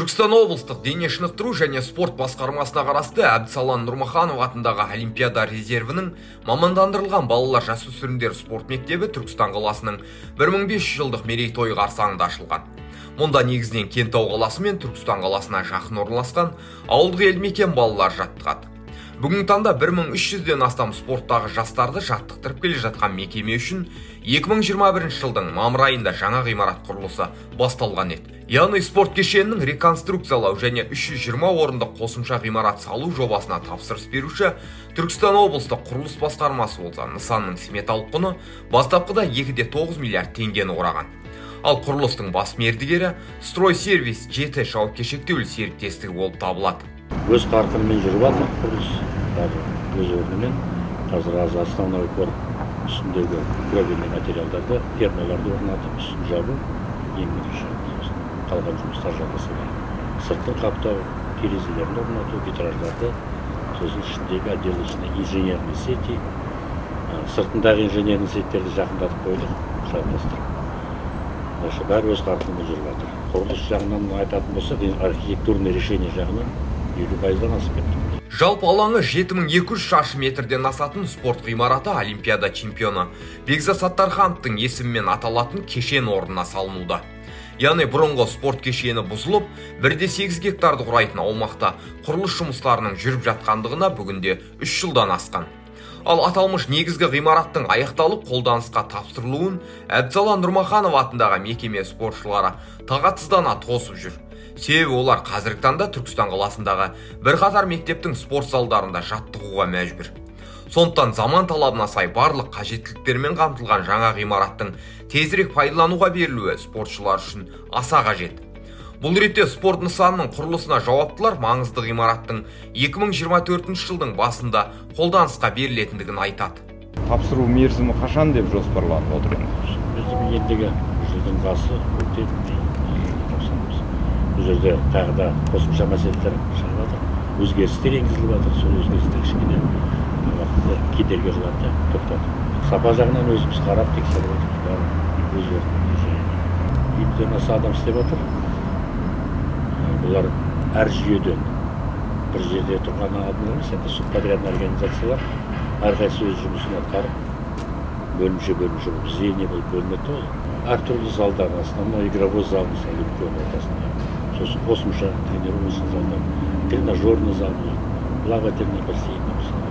Түркістан облыстық дене шынықтыру және спорт басқармасына қарасты Әбдісалан Нұрмаханов атындағы Олимпиада резервінің мамандандырылған балалар жасөспірімдер спорт мектебі Түркістан қаласының 1500 жылдық мерейтойы қарсаңында ашылған. Мұнда негізінен Кентау қаласы мен Түркістан қаласына жақын орналасқан ауылдық елді мекен балалар жаттығады. Бүгінгі таңда 1300-ден астам спорттағы жастарды жаттықтырып келе жатқан мекеме үшін 2021 жылдың мамыр айында жаңа ғимарат құрылысы басталған еді. Яғни спорт кешенінің реконструкциялау және 320 орындық қосымша ғимарат салу жобасына тапсырыс беруші Түркістан облыстық құрылыс басқармасы болса, нысанның сметалық құны бастапқыда 2,9 миллиард теңгені құраған. Ал құрылыстың бас мердігері Стройсервис 7 жауапкершілігі серіктестігі болып табылады. Өз қарқынымен жүріп жатыр құрылыс, бәрі өз орнымен. Қазір аз основной корпус үстіндегі кровельный материалдарды, фермаларды орнатып, үстін жабу ең бірінші. Сосын қалған жұмыстар жалғаса береді. Сыртын қаптау, терезелерін орнату, витраждарды, сосын ішіндегі отделочный инженерный сети, сыртындағы инженерный сеттерді жақындатып қойдық, жабдастырып. Бәрі өз қарқынымен жүріп жатыр. Құрылыс жағынан айтатын болсақ, архитектурный решение жағынан 50%-дан асып кетті. Жалпы алаңы 7200 шаршы метрден асатын спорт ғимараты Олимпиада чемпионы Бекзат Саттархановтың есімімен аталатын кешен орнына салынуда. Яғни бұрынғы спорт кешені бұзылып, 1,8 гектарды құрайтын аумақта құрылыс жұмыстарының жүріп жатқандығына бүгінде 3 жылдан асқан. Ал аталмыш негізгі ғимараттың аяқталып қолданысқа тапсырылуын Әбдісалан Нұрмаханов атындағы мекеме спортшылары тағатсыздана тосып жүр. Себебі олар қазіргі таңда Түркістан қаласындағы бірқатар мектептің спорт залдарында жаттығуға мәжбүр. Сондықтан заман талабына сай барлық қажеттіліктермен қамтылған жаңа ғимараттың тезірек пайдалануға берілуі спортшылар үшін аса қажет. Бұл ретте спорт нысанының құрылысына жауаптылар маңызды ғимараттың 2024 жылдың басында қолданысқа берілетіндігін айтады. Тапсыру мерзімі қашан деп жоспарланып отыр енді? Мерзімі ендігі жылдың басы, көктем тапсырамыз. Бұл жерде тағы да қосымша мәселелер шығып жатыр, өзгерістер енгізіліп жатыр. Сол өзгерістер кішкене уақытты кедергі қылады, тоқтатып. Сапа жағынан өзіміз қарап тексеріп жатырмыз, бәрі өз орнында. 50-ден аса адам істеп жатыр. Бұлар әр жүйеден бір жерде тұрған адамдар емес, енді субподрядный организациялар әрқайсысы өз жұмысын атқарып, бөлімше болып, звенья болып бөлінеді ғой. Әртүрлі залдар, основной игровой зал мысалы үлкен ортасында, сосын қосымша тренировочный залдар, тренажерный зал болады, плавательный бассейн мысалы,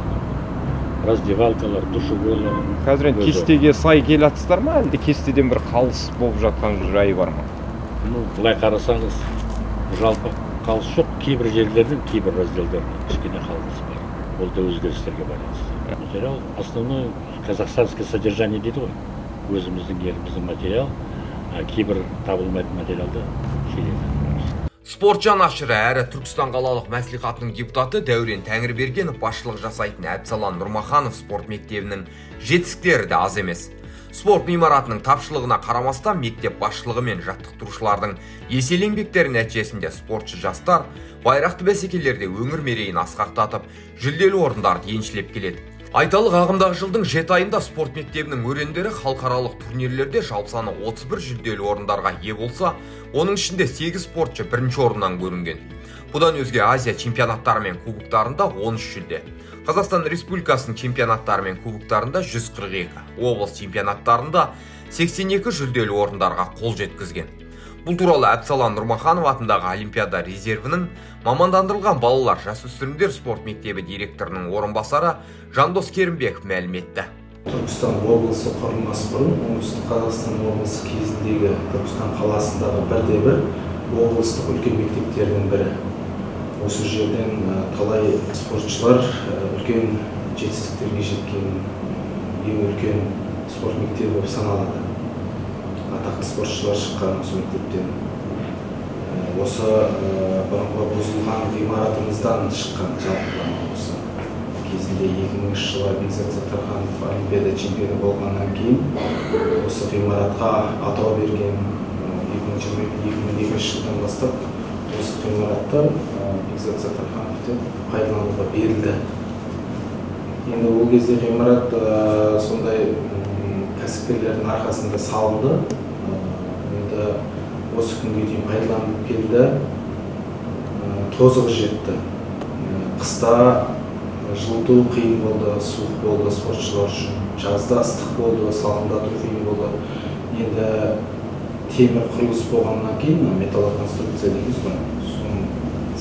раздевалкалар, душевойлар. Қазір енді кестеге сай келе жатсыздар ма, әлде кестеден бір қалыс болып жатқан жайы бар ма? Ну, былай қарасаңыз, жалпы қалыс жоқ, кейбір жерлердің, кейбір разделдердің кішкене қалыс бар. Ол да өзгерістерге байланысты. Материал основной казахстанское содержание дейді ғой. Өзіміздің еліміздің материал, кейбір табылмайтын материалды шетелден аламыз. Спорт жанашыры әрі Түркістан қалалық мәслихатының депутаты Дәурен Тәңірбергенов басшылық жасайтын Әбдісалан Нұрмаханов спорт мектебінің жетістіктері де аз емес. Спорт ғимаратының тапшылығына қарамастан мектеп басшылығы мен жаттықтырушылардың еселі еңбектері нәтижесінде спортшы жастар байрақты бәсекелерде өңір мерейін асқақтатып, жүлделі орындарды еншілеп келеді. Айталық, ағымдағы жылдың 7 айында спорт мектебінің өрендері халықаралық турнирлерде жалпы саны 31 жүлделі орындарға ие болса, оның ішінде 8 спортшы бірінші орыннан көрінген. Бұдан өзге Азия чемпионаттары мен кубоктарында 13 жүлде, Қазақстан Республикасының чемпионаттары мен кубоктарында 142, облыс чемпионаттарында 82 жүлделі орындарға қол жеткізген. Бұл туралы Әбдісалан Нұрмаханов атындағы Олимпиада резервінің мамандандырылған балалар жасөспірімдер спорт мектебі директорының орынбасары Жандос Керімбеков мәлім етті. Түркістан облысы құрылмас бұрын Оңтүстік Қазақстан облысы кезіндегі Түркістан қаласындағы бірде-бір облыстық үлкен мектептердің бірі. Осы жерден талай спортшылар үлкен жетістіктерге жеткен ең үлкен спорт мектебі болып саналады. Атақты спортшылар шыққан осы мектептен. Осы бұрынғы бұзылған ғимаратымыздан шыққан жалпы осы кезінде 2003 жылы Бекзат Саттарханов Олимпиада чемпионы болғаннан кейін осы ғимаратқа атау берген. 2002 жылдан бастап осы ғимаратты Бекзат Саттарханов деп пайдалануға берілді. Енді ол кезде ғимарат сондай кәсіпкерлердің арқасында салынды. Енді осы күнге дейін пайдаланып келді. Тозығы жетті. Қыста жылыту қиын болды, суық болды спортшылар үшін. Жазда ыстық болды, салқындату қиын болды. Енді темір құрылыс болғаннан кейін, металлоконструкция дейміз ғой, соның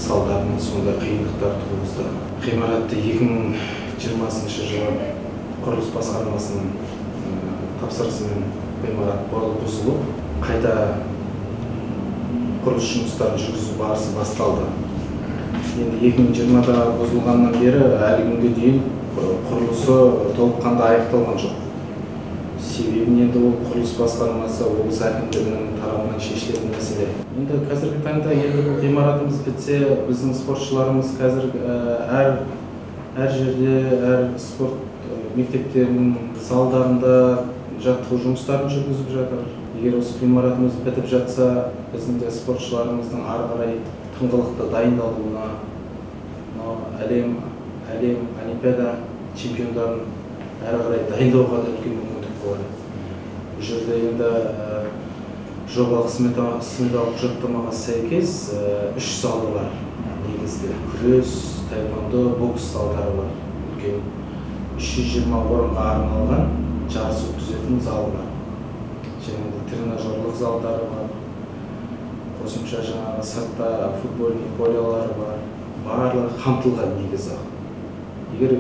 салдарынан сондай қиындықтар туғызды. Ғимаратты 2020 жылы құрылыс басқармасының тапсырысымен ғимарат бұзылып, қайта құрылыс жұмыстарын жүргізу барысы басталды. Енді 2020-да бұзылғаннан бері әлі күнге дейін құрылысы толыққанды аяқталған жоқ. Себебін енді ол құрылыс басқармасы, облыс әкімдігінің тарапынан шешілетін мәселе. Енді қазіргі таңда енді бұл ғимаратымыз бітсе, біздің спортшыларымыз қазір әр жерде, әр спорт мектептерінің залдарында жаттығу жұмыстарын жүргізіп жатыр. Егер осы ғимаратымыз бітіп жатса, біздің де спортшыларымыздың ары қарай тыңғылықты дайындалуына, әлем, олимпиада чемпиондарын әрі қарай дайындауға да үлкен мүмкіндік болады. Бұл жерде енді жобалық сметалық құжаттамаға сәйкес 3 залы бар. Негізгі күрес, таэквондо, бокс залдары бар. Үлкен 320 орынға арналған жарыс өткізетін зал бар. Және де тренажерлық залдары бар. Қосымша жаңағы сыртта футбольный полялары бар. Барлығы қамтылған негізі. Егер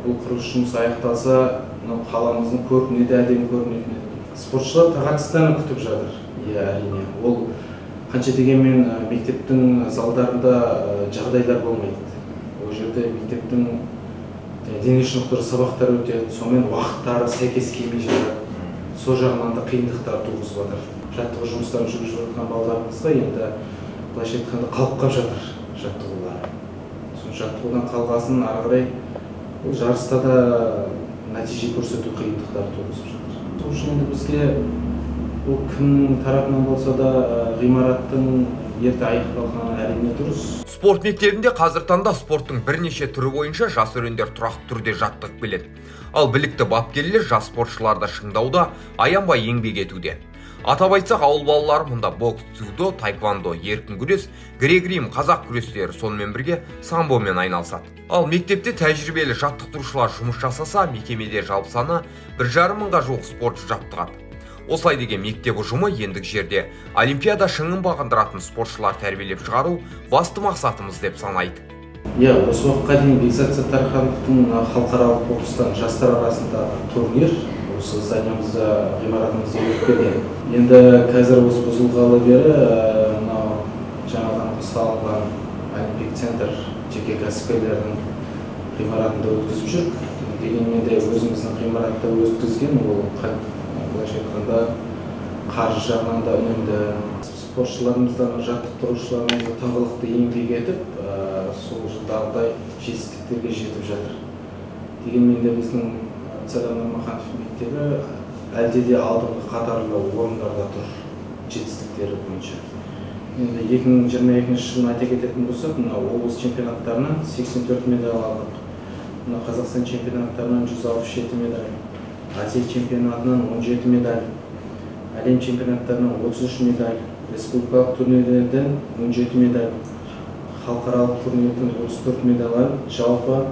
бұл құрылыс жұмысы аяқталса, мынау қаламыздың көркіне де әдемі көрінетін еді. Спортшылар тағатсыздана күтіп жатыр. Иә, әрине. Ол қанша дегенмен мектептің залдарында жағдайлар болмайды. Ол жерде мектептің дене шынықтыру сабақтары өтеді, сонымен уақыттары сәйкес келмей жатады. Сол жағынан да қиындықтар туғызып жатыр. Жаттығу жұмыстарын жүргізіп жатқан балаларымызға енді былайша айтқанда қалып қалып жатыр жаттығулары. Сол жаттығудан қалғасын ары қарай бұл жарыста да нәтиже көрсету қиындықтар туғызып жатыр. Сол үшін енді бізге бұл кімнің тарапынан болса да ғимараттың ерте аяқталғаны әрине дұрыс. Спорт мектебінде қазір таңда спорттың бірнеше түрі бойынша жас өрендер тұрақты түрде жаттығып келеді. Ал білікті бапкерлер жас спортшыларды шыңдауда аянбай еңбек етуде. Атап айтсақ, ауыл балалары мұнда бокс, дзюдо, таэквондо, еркін күрес, грек-рим, қазақ күрестері, сонымен бірге самбомен айналысады. Ал мектепте тәжірибелі жаттықтырушылар жұмыс жасаса, мекемеде жалпы саны 1,5 мыңға жуық спортшы жаттығады. Осылай деген мектеп ұжымы ендігі жерде олимпиада шыңын бағындыратын спортшылар тәрбиелеп шығару басты мақсатымыз деп санайды. Иә, осы уақытқа дейін Бекзат Саттархановтың халықаралық бокстан жастар арасындағы турнир осы зданиямызда, ғимаратымызда өтіп келген. Енді қазір осы бұзылғалы бері мынау жаңадан салынған Олимпик центр жеке кәсіпкерлердің ғимаратында өткізіп жүр. Дегенмен де өзіміздің ғимаратта өткізген ол былайша айтқанда қаржы жағынан да үнемді. Спортшыларымыздан, жаттықтырушыларымыз тыңғылықты еңбек етіп, сол жылдағыдай жетістіктерге жетіп жатыр. Дегенмен де біздің Әбдісалам Нұрмаханов мектебі әлде де алдыңғы қатарлы орындарда тұр жетістіктері бойынша. Енді 2022 жылын айта кететін болсақ, мына облыс чемпионаттарынан 84 медаль алдық. Мына Қазақстан чемпионаттарынан 167 медаль, Азия чемпионатынан 17 медаль, әлем чемпионаттарынан 33 медаль, республикалық турнирлерден 17 медаль, халықаралық турнирден 34 медаль алып, жалпы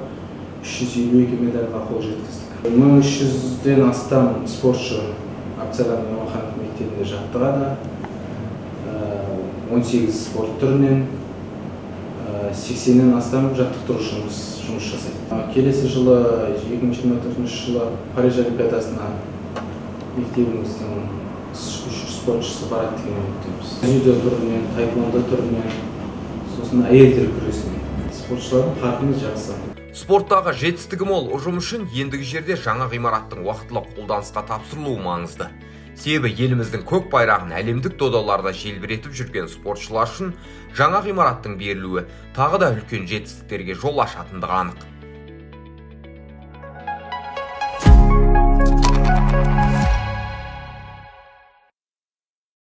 352 медальға қол жеткіздік. 1300-ден астам спортшы Әбдісалам Нұрмаханов мектебінде жаттығады. 18 спорт түрінен 80-нен астам жаттықтырушымыз жұмыс жасайды. Келесі жылы, 2024 жылы Париж олимпиадасына мектебіміздің 3 спортшысы барады деген үміттеміз. Дзюдо түрінен, таэквондо түрінен, сосын әйелдер күресінен. Спортшылардың қарқыны жақсы. Спорттағы жетістігі мол ұжым үшін ендігі жерде жаңа ғимараттың уақытылы қолданысқа тапсырылуы маңызды. Себебі еліміздің көк байрағын әлемдік додаларда желбіретіп жүрген спортшылар үшін жаңа ғимараттың берілуі тағы да үлкен жетістіктерге жол ашатындығы анық.